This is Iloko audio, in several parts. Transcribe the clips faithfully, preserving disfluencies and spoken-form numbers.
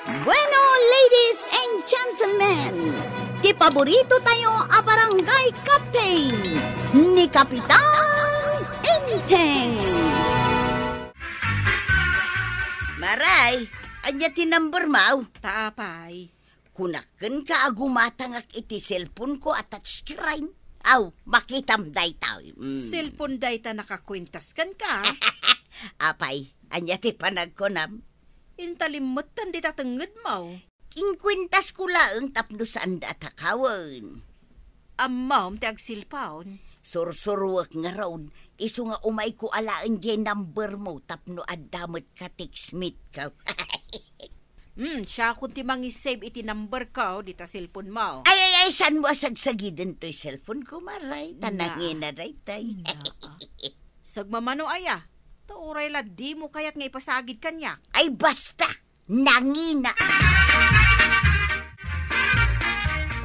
Bueno, ladies and gentlemen, ti paborito tayo a barangay captain, ni Kapitan Enteng. Maray, ania ti number mo? Ta apay? Kunak kenka a gumatangak iti cellphone ko a touchscreen. Aw, makitam daytoy. Mm. Cellphone dayta nakakuentas kenka? Apay, ania ti panagkunam? Intalim metten dita tengngedmo. Inkuentasko laeng tapno saanda a takawen. Ammom ti agcellphone? Sursuruek ngarud, isu nga umayko alaen diay number mo tapno adda met ka-textmate ko. Hmm, siakon ti mangisave iti number ko dita cellphone mo. Ay, ay, ay, saanmo a sagsagiden toy cellphone ko, Maray? Ta nangina daytoy. Sagmamano aya? Ta uray la dimo kayat nga ipasagid kaniak. Ay, basta! Nangina!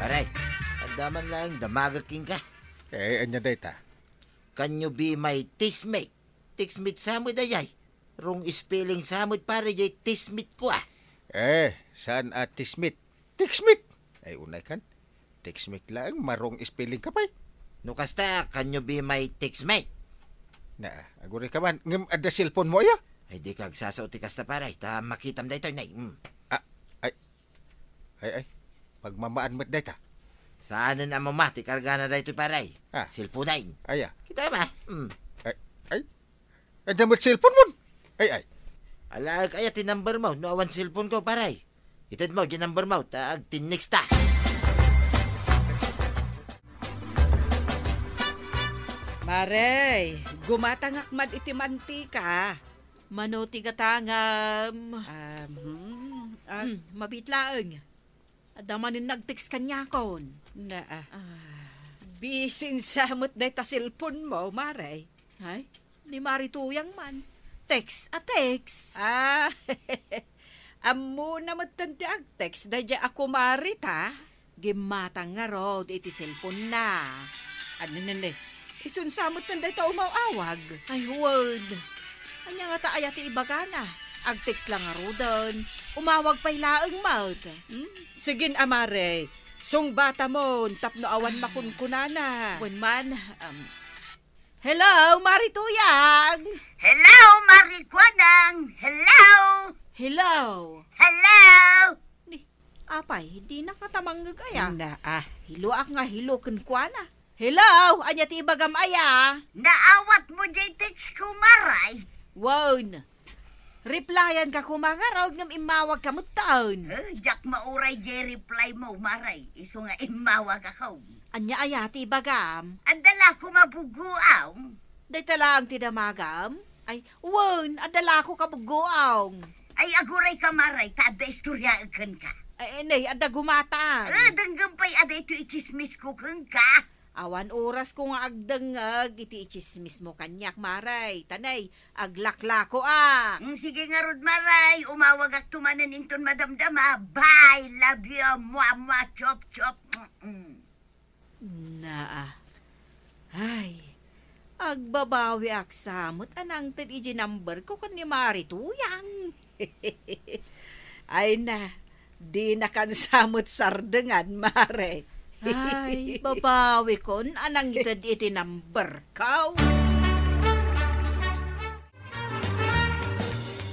Maray, adda man laeng damagek kenka. Eh, ania dayta? Can you be my textmate? Textmate sa met dayay. Wrong spelling sa met, pare, jay textmate ko, ah. Eh, saan a textmate? Textmate? Ay, unay kan. Textmate laeng, ma-wrong spelling ka pay. No kasta, can you be my textmate? Na, aguray ka man. Ngem adda cellphone mo, aya? Ay, dika agsasao ti kasta, pare. Ta makitam daytoy, nay. Mm. Ah, ay, ay, ay. Pagmamaan met dayta. Saanen a mama ti kargana daytoy, pare. Ah. Cellphone na in. Aya. Kita ba? Mm. Ay, ay. Adda met cellphone mo. Ay, ay. Alaek aya ti number mo, no awan cellphone ko, pare. Itedmo diay number mo, ta agtinnexta. Mare, gumatangak man iti mantika. Mano ti gatangam? Um, hmm, ah, hmm, mabiit laeng. Adda manen nag-text kaniakon. Na, ah. Ah. Bisin sa met dayta cellphone mo, Mare. Ay, ni Mari Tuyang man. Text a text. Ah, ammona metten ti ag-text daydiay a kumari ta. Gimmatang ngarud iti cellphone na. Anenene, isun sa metten dayta umaw-awag. Ay, wen. Ania ngata aya ti ibagana? Ag-text la ngaruden. Umawag pay laeng met. Hmm? Sige, a Mare. Sungbatamon tapno awan makunkunana. Wen man, um, hello, Mari Tuyang! Hello, Mari Kuanang! Hello! Hello! Hello! Ni, apay, dinak ngata mangngeg aya? Na, ah. Hiloak nga hilo kenkuana. Hello! Ania ti ibagam aya? Naawatmo diay text ko, Maray? Wen. Replyan ka koma ngarud ngem immawag ka metten. Eh, diak mauray diay reply mo, Maray. Isu nga immawag ako. Ania aya ti ibagam? Adda la koma buggoam. Dayta laeng ti damagam? Ay, wen, adda la ko kabuggoam. Ay, aguray ka, Maray, ta adda istoryaek kenka. Ay, nay, adda gumataan. Eh, denggem pay a daytoy itsismis ko kenka. Awan oras ko nga agdengngeg iti itsismis mo kaniak, Maray. Ta nay, aglaklako a. Mm, sige ngarud, Maray. Umawagak to manen inton madamdama. Bye. Love you. Mua, mua, chop, chop. Mm-mm. Naa. Ay, agbabawiak sa met a nangted iti number ko ken ni Mari Tuyang. Ay na, dinakan sa met sardengan, Mare. Ay, babawikon a nangited iti number ko.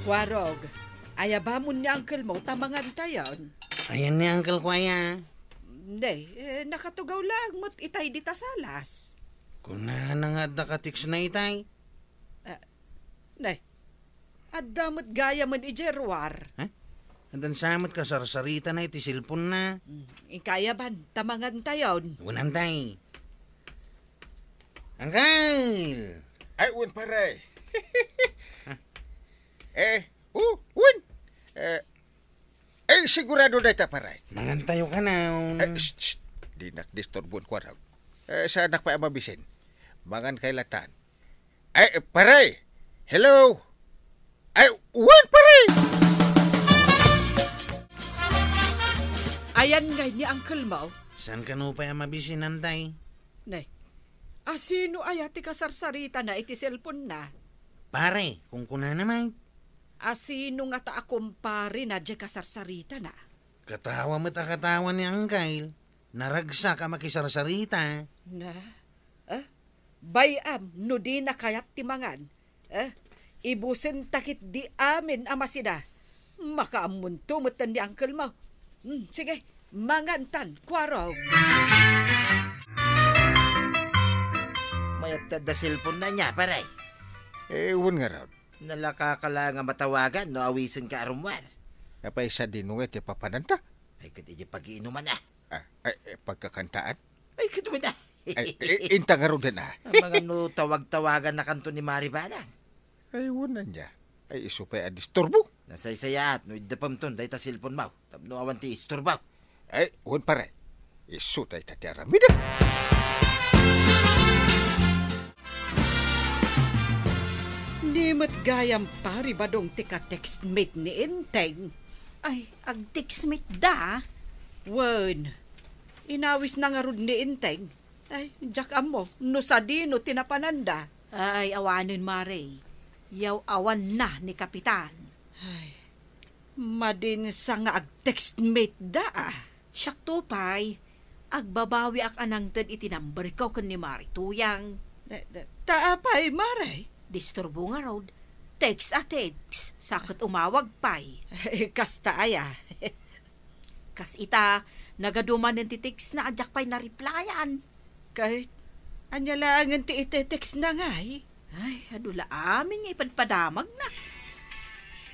Warog, ayabamon ni uncle mo ta mangantayon. Ayan ni uncle ko aya? Nay, eh, nakatugaw laeng met itay dita salas. Kunana nga adda ka-text na itay? Ah, nay, adda met gayamen idiay ruar. Ha? Addan sa met kasarsaritana iti cellphone na. Hmm, inka ayaban ta mangantayon. Wen, tay. Uncle! Ay, wen, pare. Ha? Eh, oh, wen. Eh, eh, sigurado dayta, pare. Mangantayo kano. Eh, shh, shh. Dinak disturbon, kuarag. Eh, saanak pay a mabisin. Mangan kay latan. Eh, pare! Hello! Ay, wen, pare! Ayan ngay ni uncle mo? Saan kano pay a mabisin, tay? Nay, asino aya ti kasarsaritana iti cellphone na? Pare, kunkunana met. A sino ngata a kumparena diay kasarsaritana? Katawa met a katawa ni Angkel. Naragsak a makisarsarita. Na? Eh? Bay-am no dina kayat ti mangan. Eh? Ibusenta ketdi amin a masida. Makaammonto metten ni Angkelmo. Hmm, sige, mangantan, Kuarog. Mayat ti adda cellphone-na nia, pare? Eh, wen ngarud. Nalaka ka la nga matawagan no awisenka a rummuar. Apay sadino nga iti papananta? Ay, ket idiay pagiinuman, a. Ah, ay, eh, pagkakantaan? Ay, ket wen, a. Ay, eh, inta ngaruden, a. Amangan no tawag-tawagannakanto ni Mari Banang. Ay, wen ania. Ay, isu pay a disturbo. Nasaysayaat no iddepemton dayta cellphone-mo tapno awan ti isturbo. Ay, wen pare. Isu dayta ti aramidek. Ni met gayam, Pari Badong, ti ka-textmate ni Enteng. Ay, ag-textmate da? Wen, inawisna ngarud ni Enteng. Ay, diak ammo no sadino ti napananda. Ay, awanen, Mare. Yaw-awanna ni Kapitan. Ay, madinsa nga ag-textmate da, a. Siakto pay, agbabawiak a nangted iti number-ko ken ni Mare Tuyang. Eh, eh, ta apay, Mare? Disturbo ngarud. Text a text, sa ket umawag pay. Eh, kasta aya. Kas ita, nagadu manen ti text-na a diak pay na-replyan. Ket, ania laengen ti ite-textna ngay? Ay, adu la amin nga ipadpadamagna.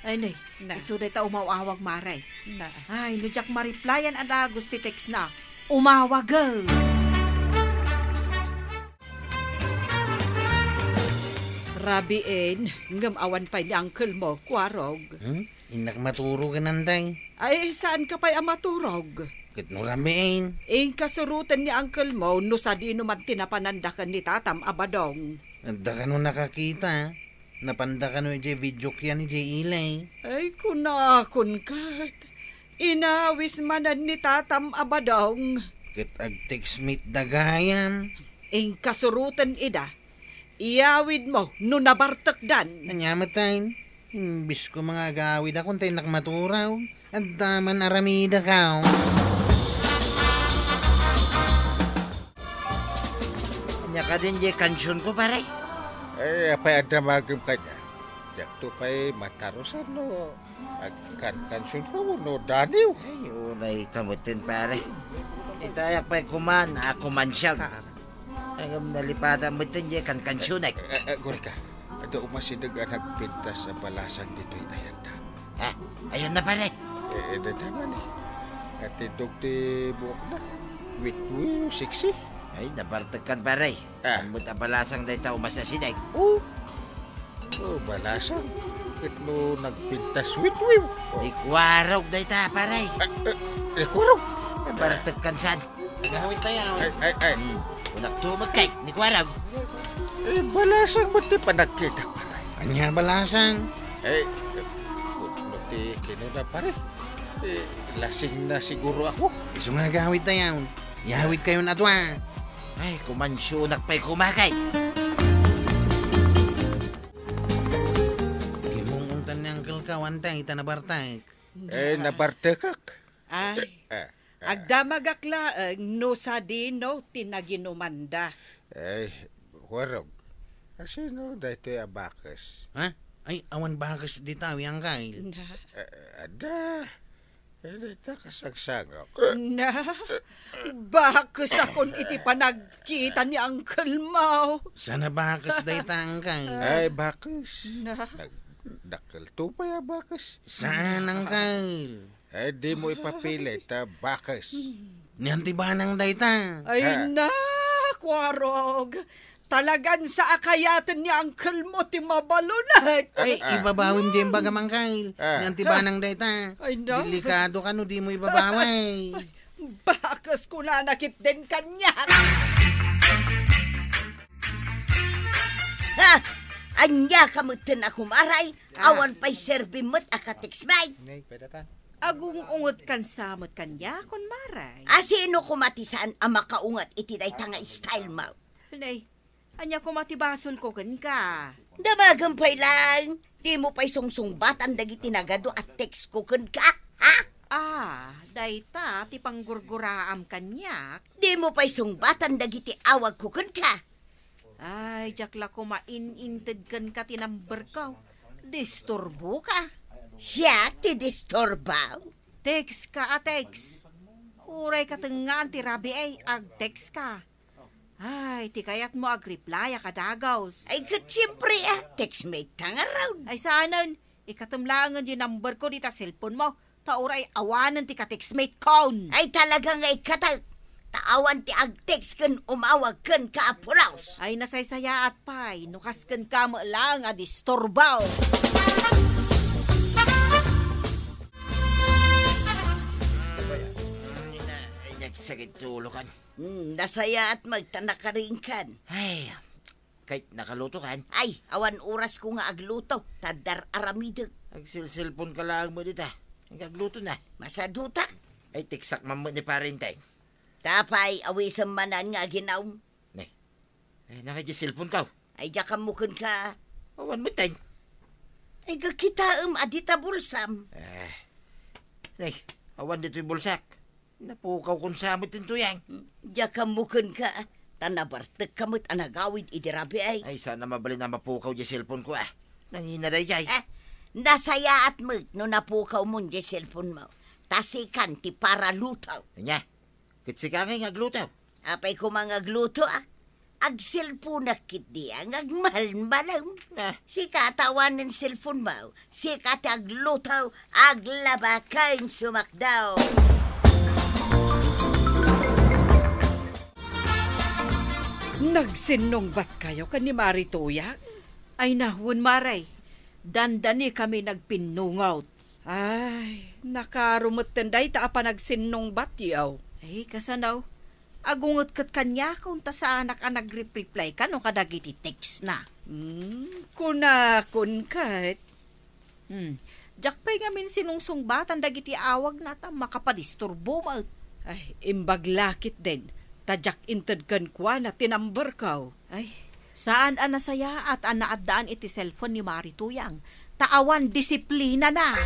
Ay, nay, na. Isu dayta umaw-awag, Mare. Na. Ay, no diak ma-replyan a dagus ti text-na, umawag, eh. Rabien, ngem awan pay ni uncle-mo, Kuarog. Hmm? Innak maturog, Nantay. Ay, saanka pay a maturog? Ket no rabien. Inkasuroten ni uncle-mo no sadino man ti napananda ken ni tatam a Badong. Adda kano nakakita? Napanda kano idiay video kiyan idiay ili? Ay, kunakon ket. Inawis manen ni tatam a Badong. Ket ag-textmate da gayam. Inkasuroten ida. Iyawidmo no nabartekdan. Ania met, ay? Imbes koma nga agawidakon ta innak maturog. Adda man aramidek, a. Ania kadin diay kansionko, pare? Ay, apay adda magem kaniak? Diakto pay matarusan no agkankansionka wenno daniw. Ay, unayka metten, pare. Itayak pay koma a kumansion. Ngem nalipatan metten diay kankansionek. Eh, eh, Gorika, adda umasideg a nagpintas a balasang ditoy ayanta. Ha? Ayanna, pare? Eh, eh, dada man, eh. Atiddog ti buokna. Witwiw, sexy. Ay, nabartekkan, pare. Ah. Ammot a balasang dayta umas a sideg. Oh. Oh, balasang. Ket no nagpintas witwiw. Oh. Ni Kuarog dayta, pare. Ah, eh, ni Kuarog? Nabartekkan san? Agawidtayo. Ay, ay, ay. Hmm. Kunak tumag kay, ni Kuarog. Eh, balasang met ti panagkitak, pare. Ania balasang? Eh, no ti kinuna, pare. Eh, lasingna siguro ako. Isu nga agawidtayo. Iyawidkayon a dua. Ay, kumansionak pay koma kay. Gimong-ungtan ni Uncle Kaw, Antay, ta nabartek. Eh, nabartekak. Ay, eh, eh. Agdamagak laeng no sadino ti naginumanda. Ay, Kuarog. Asino daytoy a bakes? Ha? Ay, awan bakes dita, Uncle. Na. Eh, adda. Eh, dayta kasagsagak. Na, bakes akon iti panagkita ni Uncle Mau. Sana bakes dayta, Uncle. Ay, bakes. Na. Nagdakkel to pay a bakes. Saan, Uncle? Eh, dimo ipapili, ta bakes. Nian ti banang dayta. Ay, ha? Na, Kuarog. Talagan sa a kayaten ni Uncle Mau ti mabalonat. Ay, ah, ah. Ibabawim diay imbagam, Uncle. Ah. Nian ti banang dayta. Ay, na. Delikado ka no dimo ibabawi. Bakes kunana ketdin kaniak. Ha? Ania ka metten a kumaray? Ah. Awan pay serbim met a ka-textmate. Nay, pwede ta. Agung-ungetkan sa met kaniakon, Maray. A sino koma ti saan a makaunget iti dayta nga style mo? Nay, ania koma ti basonko kenka? Damagem pay laeng, Dimo pay sungsungbatan dagiti nagadu a text ko kenka, ha? Ah, dayta ti panggurguraam kaniak. Dimo pay sungbatan dagiti awag ko kenka. Ay, diak la koma in-inted kenka ti number ko. Disturbo ka. Siak ti disturbo? Text ka a text. Uray katengngaan ti rabii, ag-text ka. Ay, ti kayatmo agreply a kadagos. Ay, ket siempre, ah, textmate ta ngarud. Ay, saanen, ikatem laengen di number ko dita cellphone mo, ta uray awanen ti ka-textmate kon. Ay, talaga nga ikatek, ta awan ti ag-text ken umawag kenka a pulos. Ay, nasaysayaat pay, no kas kenka met laeng a disturbo. Ay, na, ay, nagsakit ulo kan. Hmm, nasayaat met ta nakarinkan. Ay, ket nakaluto kan? Ay, awan orasko nga agluto, ta dar-aramidek. Agselselpon ka laeng met dita. Agluto na. Masadutak. Ay, text-ak man met ni Pare Enteng. Ta pay, awisem manen nga aginawem. Ne. Eh, nangay di cellphone ko? Ay, diak ammo kenka. Awan met ten. Ay, gakitaem a dita bulsam. Eh. Ne, awan ditoy bulsak. Napukawkon sa met ti tuyang. Diak ammo kenka. Ta nabartekka met a nagawid idi rabii. Ay, saan a mabalin a mapukaw di cellphone ko, ah. Nangina daydiay. Eh, nasayaat met no napukawmon di cellphone mo. Ta sikan ti paraluto. Ania? Ket sika ngay nga agluto? Apay koma nga agluto, ah? Agselponak ketdi, ah, nga agmalmalem. Ah. Sika ti awanen selpon mo, sika ti agluto, aglaba ken sumakdaw. Nagsinnungbatkayo ken ni Mari Tuyang? Ay na, wen, Mare. Dandani kami nagpinnungot. Ay, nakaro metten dayta a panagsinnungbatyo. Ay, kasano? Agunget ket kaniakon ta saanak a nagrepreply kano kadagiti text na. Hmm, kunakon ket. Hmm, diak pay ngamin sinungsungbatan dagiti awagna ta makapadisturbo met. Ay, imbag la ketdin, ta diak inted kenkuana ti number ko. Ay, saan a nasayaat a naaddaan iti cellphone ni Mari Tuyang, ta awan disiplinana.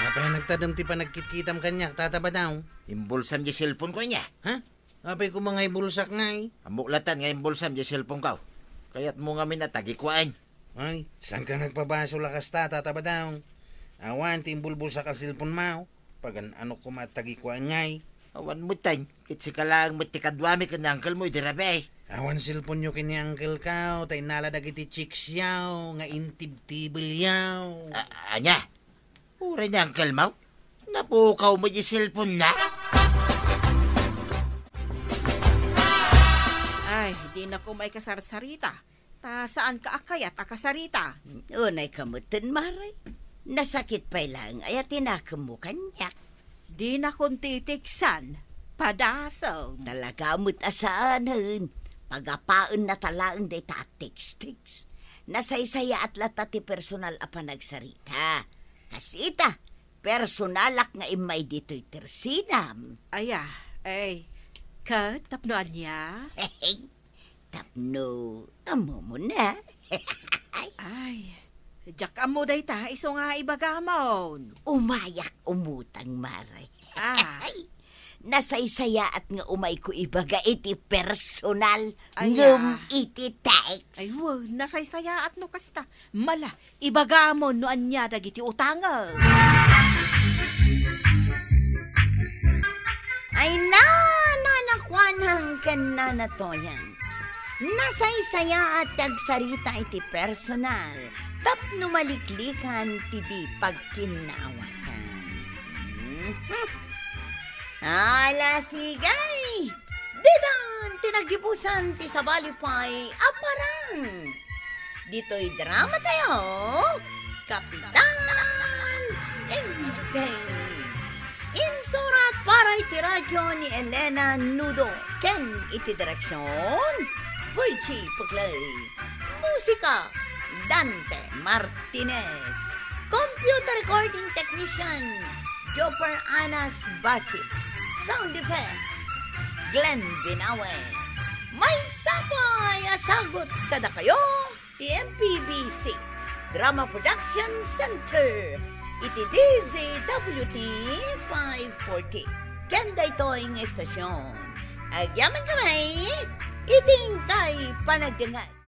Apay a nagtadem ti panagkitkitam kaniak, Tata Badaw? Imbulsam di cellphone ko ania. Ha? Apay koma nga ibulsak ngay? Ammok latta nga imbulsam di cellphone ko. Kayatmo ngamin a tagikuaen. Ay, saanka nga agpabasol a kasta, Tata Badaw? Awan ti imbulbulsak a cellphone mo. Pagan-anok koma a tagikuaen ngay? Awan metten, ket sika laeng met ti kaduami ken ni uncle mo idi rabii. Awan cellphone yo ken ni uncle ko, ta innala dagiti chicks yo nga intibtibel yo. A-, ania? Uray ni uncle mo? Napukaw met di cellphone na? Ay, dinak umay kasarsarita. Ta saanka a kayat a kasarita? Unayka metten, Mare. Nasakit pay laeng aya ti nakemmo kaniak. Dinakon titiksan, padasem. Talaga met a saanen. Pagapaenna ta laeng dayta a text-text. Nasaysayaat latta ti personal a panagsarita. Kas ita, personalak nga immay ditoy tersinam. Aya, ay, ket tapno ania? Tapno ammomon a. Ay, diak ammo dayta, isu nga ibagamon. Umayak umutang, Mare. Ah. Nasaysayaat nga umayko ibaga iti personal, aya, ngem iti text. Ay, wen, nasaysayaat no kasta. Mala, ibagamon no ania dagiti utangek. Ay, na, Nana Kuanang ken Nana Toyang. Nasaysayaat ti agsarita iti personal tapno maliklikan ti di pagkinnawatan. Mhm. Ala, sige! Ditan ti naggibusan ti sabali pay a parang. Ditoy drama tayo, Kapitan Enteng. Insurat para iti radyo ni Elena Nudo ken iti direksyon, Virgie Puclay. Musika, Dante Martinez. Computer recording technician, Joper Anas Basit. Sound effects, Glenn Binawe. Maysa pay a sagut kadakayo, ti M P B C Drama Production Center iti D Z W T five forty. Ken daytoy nga estasyon, agyamankami iti inkay panagdengngeg.